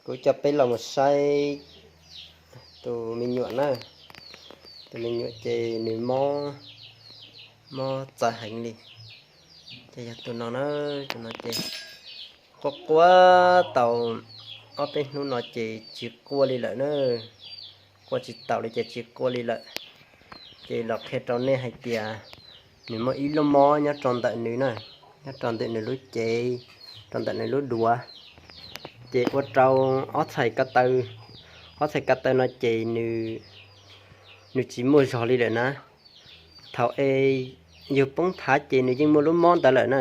Kuv coj peb los mus saib tus me nyuam na. Tus me nyuam ces nws mob, mob txawv heev li. Ces yog tus no na, tus no ces quaj quaj tau ob peb hnub no ces tsis quaj li lawm na. Quaj tsis taus li ces tsis quaj li lawm. Ces los qhia rau nej hais tias nws muaj ib lub mob nyob rau ntawm nws na, nyob rau ntawm nws lub cev, rau ntawm nws lub duav. Ces ua rau ob txhais ko taw, ob txhais ko taw no ces nws, nws tsis muaj zog li lawm na. Thaum es yus poob thav ces nws yeej muaj lub mob ntawd lawm na,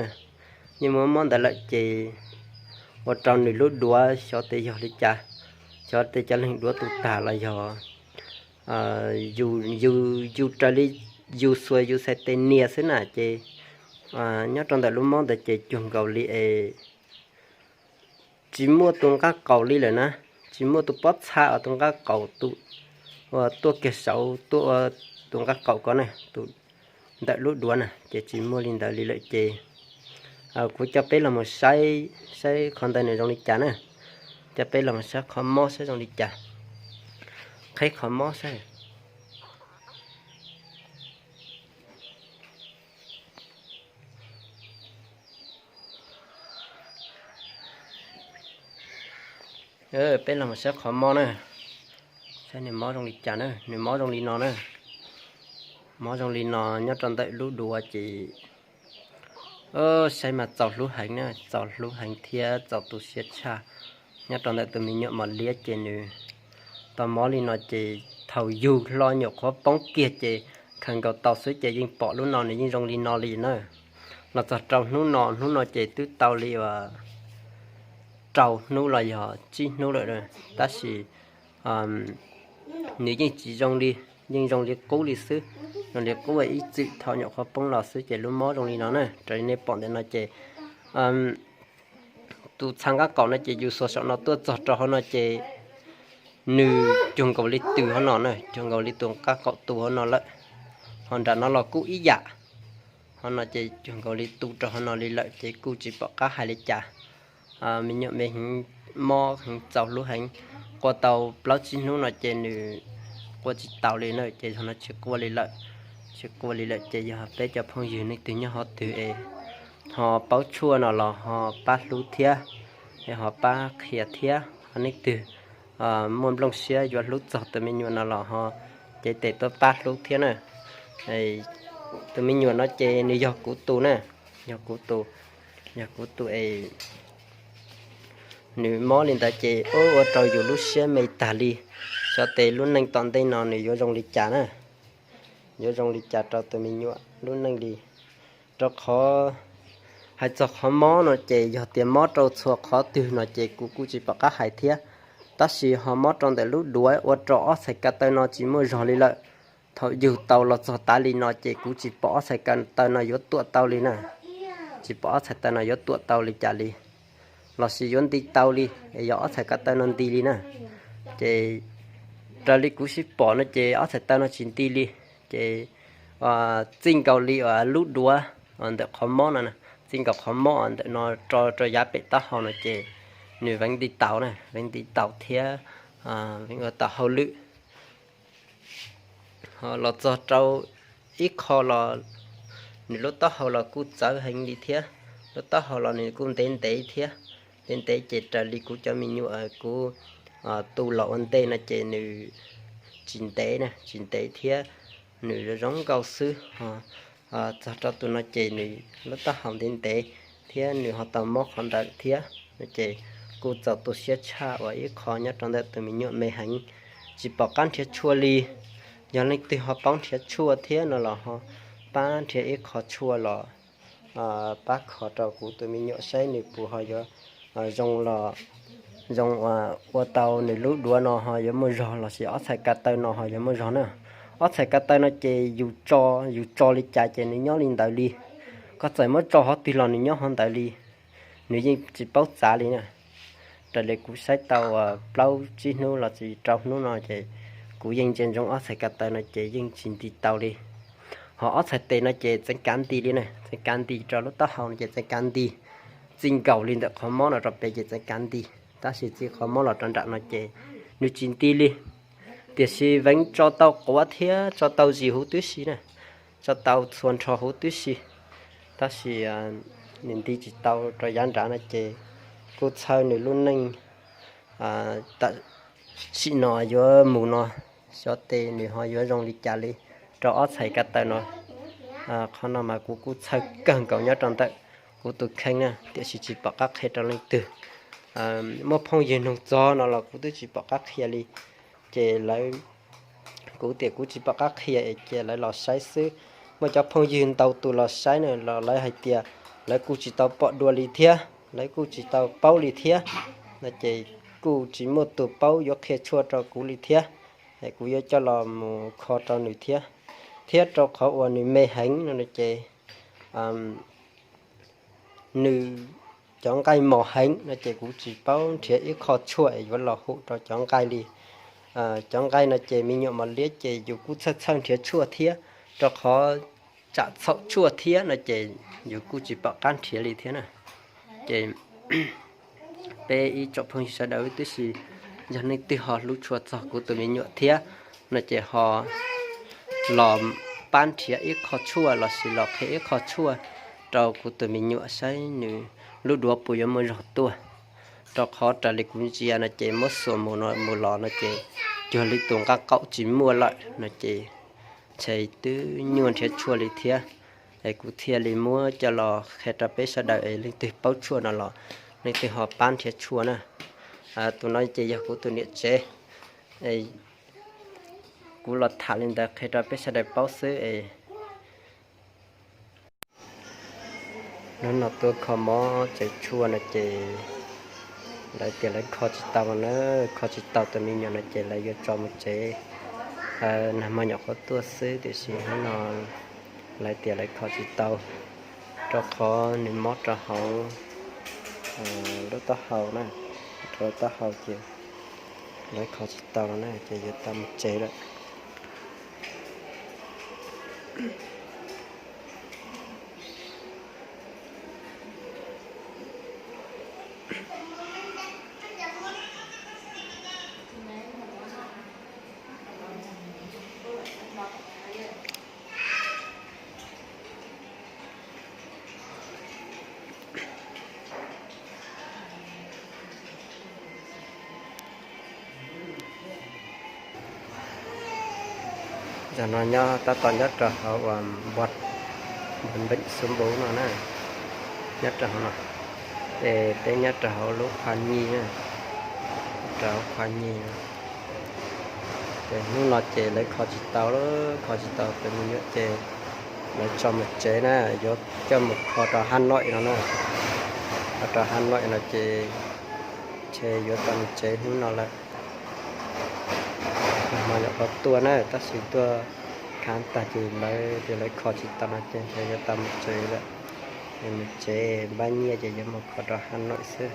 yeej muaj mob ntawd lawm ces ua rau nws lub duav xyov tias yog li cas, xyov tias cov leeg duav tu tag los yog yus, yus raws li yus xuas yus xais tes nias xwb na ces nyob rau ntawm lub mob ntawd ces cuag nkaus li es tsis muaj tus nqaj qaum li lawm na, tsis muaj tus pob txha uas tus nqaj qaum tus uas tuaj kiag saud tuaj ua tus nqaj qaum ko na, tus ntawm lub duav na ces tsis muaj li ntawd li lawm ces kuv coj peb los mus saib, saib qhov ntawd nws zoo li cas na. Coj peb los mus saib qhov mob saib zoo li cas, qheb qhov mob saib. Peb los mus saib qhov mob na, saib nws mob zoo li cas na, nws mob zoo li no na. Mob zoo li no nyob rau ntawm lub duav ces saib mas txaus hlub heev na, txaus hlub heev thiab txaus tu siab tshaj. Nyob rau ntawm tus me nyuam mos liab ces nws tau mob li no ces thaum yug hlo nyuam qhuav poob kiag ces khaws nkaus tau xwb ces yeej pom lub no nws yeej zoo li no li na. Los txog rau hnub no, hnub no ces twb tau li uas rau hnub los yog tsib hnub lawm, tab sis nws yeej tsis zoo li, yeej zoo li qub li xwb, zoo li qub ib txwm thaum nyuam qhuav poob los xwb ces lub mob zoo li no na. Raws li nej pom ntawm no ces tus txha nqaj qaum no ces yus xuas saum no tuaj txog rau hauv no ces nws cuag nkaus li tws hauv no na, cuag nkaus li tus nqaj qaum tu hauv no lawm. Ho nram no los kuj ib yam, hauv no ces cuag nkaus li tu rau hauv no li lawm ces kuj tsis pom qab hais li cas. Me nyuam me heev, mob heev txaus hlub heev, quaj tau plaub tsib hnub no ces nws quaj tsis taus li na ces yog no tsis quaj li lawm. Tsis quaj li lawm ces yog peb cov phooj ywg leej twg nyob qhov twg es ho paub tshuaj no los ho pab hlub thiab, es ho pab qhia thiab. Ho leej twg muaj nplooj siab yuav hlub txog tus me nyuam no los ho cev tes tuaj pab hlub thiab na. Tus me nyuam no ces nws yog kuv tus na, yog kuv tus, yog kuv tus es nws mob li ntawd ces ua rau yus lub siab me tag li. Xyov tes lub neej tom ntej no nws yuav zoo li cas na, yuav zoo li cas rau tus me nyuam lub neej li. Rau qhov hais txog qhov mob no ces yog tias mob rau txhua qhov twg no ces kuv kuj tsis pom qab hais thiab, tab sis ho mob rau ntawm lub duav ua rau ob txhais ko taw no tsis muaj zog li lawm. Thaum yug tau los txog tav li no ces kuv tsis pom ob txhais ko taw no yuav tuam tau li na, tsis pom ob txhais taw no yuav tuam tau li cas li, lossis yuav nti tau li, es yog ob txhais ko taw no nti li na. Ces raws li kuv sib pom no ces ob txhais taw no tsis nti li, ces txij nkaus li lub duav ntawm qhov mob no, txij nkaus qhov mob ntawm no rau rau yav pem taub hau no ces nws veev nti taus na, veev nti taus thiab veev ua tau hauj lwm. Ho los txog rau ib qho los nws lub taub hau los kuj txawv heev li thiab, lub taub hau los nws kuj ntev ntev thiab, ntev ntev ces raws li kuv cov me nyuam kuv tu los ua ntej no ces nws tsis ntev na, tsis ntev thiab, nws zoo nkauj xwb. Txog rau tus no ces nws lub taub hau ntev ntev thiab nws ho tau mob qhov ntawd thiab, ces kuj txaus tu siab tshaj uas ib qho nyob rau ntawm tus me nyuam me heev, tsis pom qab nrhiav tshuaj li. Yog leej twg ho paub nrhiav tshuaj thiab no los ho pab nrhiav ib qho tshuaj los pab kho rau kuv tus me nyuam saib nws puas ho yuav zoo los zoo ua tau nws lub duav no ho yuav muaj zog lossis ob txhais ko taw no ho yuav muaj zog na. Ob txhais ko taw no ces yus tso, yus tso li cas ces nws nyob li ntawd li. Koj txawm muab tso qhov twg los nws nyob qhov ntawd li, nws yeej tsis paub txav li na. Raws li kuv saib tau plaub tsib hnub los tsis rau hnub no ces kuv yeej ntsia ntsoov ob txhais ko taw no ces yeej tsis nti tau li. Ho ob txhais tes no ces txeev kav nti li na, txeev kav nti rau lub taub hau no ces txeev kav nti, txij nkaus li ntawm qhov mob no rau pem ces txeev kav nti. Tab sis txij qhov muab los rau nram no ces nws tsis nti li, tiam sis veev tso tau quav thiab tso tau zis huv tib si na, tso tau txhua nrho huv tib si. Tab sis nws nti tsis tau rau yav nrad no ces kuj txhawj nws lub neej tam sim no yuav mus no, xyov tes nws ho yuav zoo li cas li rau ob txhais ka taw no. Qhov no mas kuv kuj txhawj kawg nkaus nyob rau ntawm kuv tus kheej na, tiam sis tsis pom qab qhia rau leej twg. Muaj phooj ywg nug txog no los kuv twb tsis pom qab qhia li. Ces lawv, kuv tias kuv tsis pom qab qhia es cia lawv los saib xwb. Muaj cov phooj ywg ntau tus los saib na los lawv hais tias lawv kuj tsis tau pom dua li thiab, lawv kuj tsis tau paub li thiab. No ces kuj tsis muaj tus paub yuav qhia tshuaj rau kuv li thiab. Kuv yuav coj los mus kho rau nws thiab, thiab rau qhov uas nws me heev no ces nws cov nqaij mos heev no ces kuv tsis paub nrhiav ib qho tshuaj es yuav los hum rau cov nqaij li. Cov nqaij no ces me nyuam mos liab ces yus kuj txhawj txhawj nrhiav tshuaj thiab, rau qhov tsam txhaum tshuaj thiab no ces yus kuj tsis pom qab nrhiav li thiab na. Ces peb ib tsoom phooj ywg sawv daws twb si, yog neeg twg ho hlub tshua txog kuv tus me nyuam thiab no ces ho los pab nrhiav ib qho tshuaj lossis los qhia ib qho tshuaj rau kuv tus me nyuam saib nws lub duav puas yuav muaj zog tuaj. Rau qhov raws li kuv ntsia no ces muab xuas mus no mus los no ces cuag li tus nqaj qaum tsis muaj lawm no ces ntshe twb nyuaj nrhiav tshuaj li thiab. Es kuv thiaj li muab coj los qhia rau peb sawv daws es leej twg paub tshuaj no los leej twg ho pab nrhiav tshuaj na. Tus no ces yog kuv tus niam tsev, kuv los tham li ntawd qhia rau peb sawv daws paub xwb es. Hnub no tuaj kho mob tsev tshuaj no ces lawv tias lawv kho tsis tau na, kho tsis tau tus me nyuam no ces lawv yuav tso mus tsev. Nag hmo nyuam qhuav tuaj xwb tiam sis hnub no lawv tias lawv kho tsis tau, rau qhov nws mob rau hauv lub taub hau na, rau lub taub hau ces lawv kho tsis tau no na ces yuav tau mus tsev lawm. Zaum no nyob tab tom nyob rau hauv uas npog npog npeem xub npub no na, nyob rau hauv no, es peb nyob rau hauv lub khua nyij na, rau hauv khua nyij no. Ces hnub no ces lawv kho tsis tau, kho tsis tau tus me nyuam ces lawv tso mus tsev na, yuav coj mus kho rau Hab Noim no na, kho rau Hab Noim no ces ntshe yuav tau mus tsev hnub no lawm. Nag hmo nyuam qhuav tuaj na, tab sis tuaj khám tag ces lawv tias lawv kho tsis tau no ces ntshe yuav tau mus tsev lawm. Mus tsev npaj nyiaj ces yuav mus kho rau Hab Noim xwb.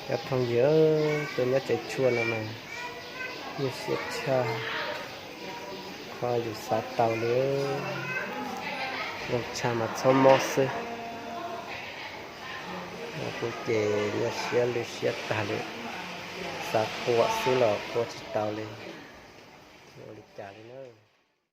Cov phooj ywg, tuaj nyob tsev tshuaj no mas nyuaj siab tshaj qhov yus xav tau li, zoo tshaj mas txhob mob xwb. Kuv ces nyuaj siab lwj siab tag li, xav quaj xwb los quaj tsis tau li.